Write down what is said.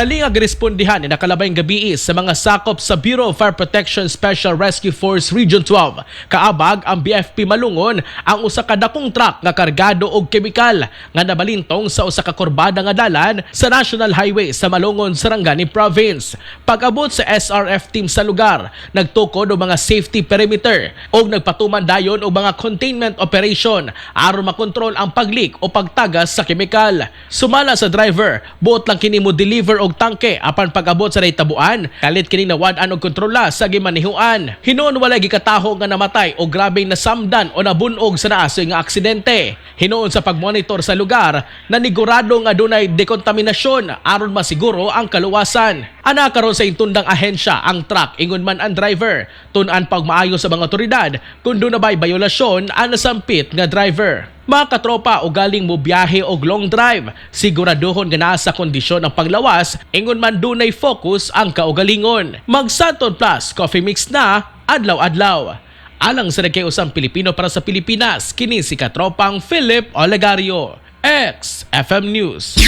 Dali nga girespondihan ni nakalabayng gabii sa mga sakop sa Bureau of Fire Protection Special Rescue Force Region 12. Kaabag ang BFP Malungon ang usa ka dakong truck nga kargado og kemikal nga nabalintong sa usa ka kurbada nga dalan sa National Highway sa Malungon, Sarangani Province. Pag-abot sa SRF team sa lugar, nagtukod og mga safety perimeter og nagpatuman dayon og mga containment operation aron makontrol ang pag-leak o pagtagas sa kemikal. Sumala sa driver, buot lang kini mo deliver og tangke, apan pag-abot sa nahitabuan, kalit kini nawad-an og kontrola sa gimanihuan. Hinuon walay gikataho nga namatay o grabeng nasamdan o nabunog sa naasoy nga aksidente. Hinuon sa pagmonitor sa lugar, nanigurado nga dunay dekontaminasyon aron masiguro ang kaluwasan. Ana karon sa intundang ahensya ang truck, ingon man ang driver. Tun-an pagmaayo sa mga otoridad kung duna ba'y biolasyon ang nasampit nga driver. Mga katropa, o galing mo biyahe og long drive, siguraduhon nga naa sa kondisyon ang panglawas, ingon man dunay focus ang kaugalingon. Mag Santon Plus Coffee Mix na adlaw-adlaw. Alang sa nagkay-usang Pilipino para sa Pilipinas, kini si Katropang Philip Olegario. XFM News.